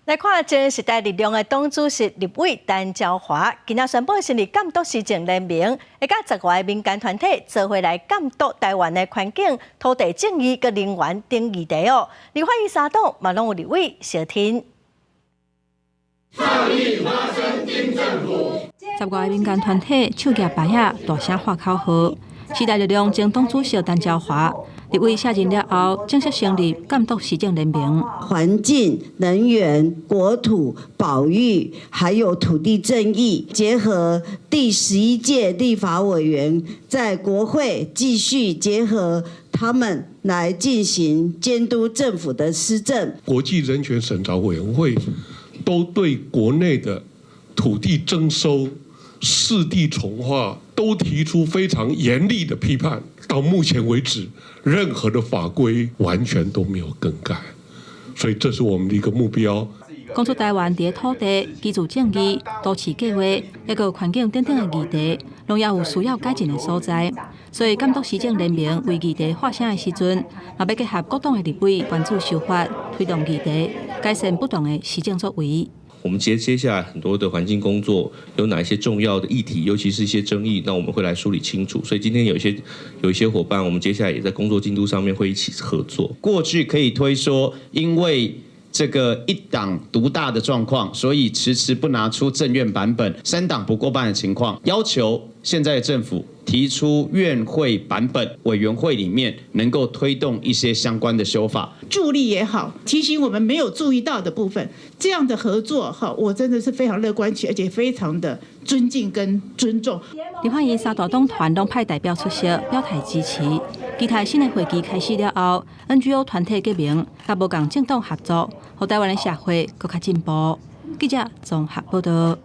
來看前時代力量的黨主席立委陳椒華，今仔宣布成立監督市政聯盟，會佮十外个民間團體做伙來監督台灣的環境、土地正義佮能源等議題哦。立法院三黨嘛攏有立委相挺。倡議發聲金政府。十外个民間團體手舉牌仔，大聲喊口號。時代力量前黨主席陳椒華立委卸任了後，正式成立監督市政聯盟。環境、能源、國土、保育，還有土地正義，結合第11屆立法委員在國會繼續結合他們來進行監督政府的施政。國際人權審查委員會都對國內的土地徵收、濕地重劃都提出非常嚴厲的批判。到目前為止，任何的法規完全都沒有更改，所以這是我們的一個目標。講出台灣佇土地、居住正義、都市計劃、抑閣環境等等的議題，攏猶有需要改進的所在。所以監督市政聯盟為議題發聲的時陣，嘛欲結合各黨的立委關注修法，推動議題，改善不當的市政作為。我們接下來很多的環境工作有哪一些重要的議題，尤其是一些爭議，那我們會來梳理清楚。所以今天有一些夥伴，我們接下來也在工作進度上面會一起合作。過去可以推說，因為這個一黨獨大的狀況，所以遲遲不拿出政院版本，三黨不過半的情況，要求現在的政府提出院會版本，委員會裡面能夠推動一些相關的修法，助力也好，提醒我們沒有注意到的部分，這樣的合作哈，我真的是非常樂觀，而且非常的尊敬跟尊重。立法院三大黨團攏派代表出席，表態支持。期待新的會期開始了後，NGO 團體結盟，佮無仝政黨合作，予台灣的社會閣較進步。記者綜合報道。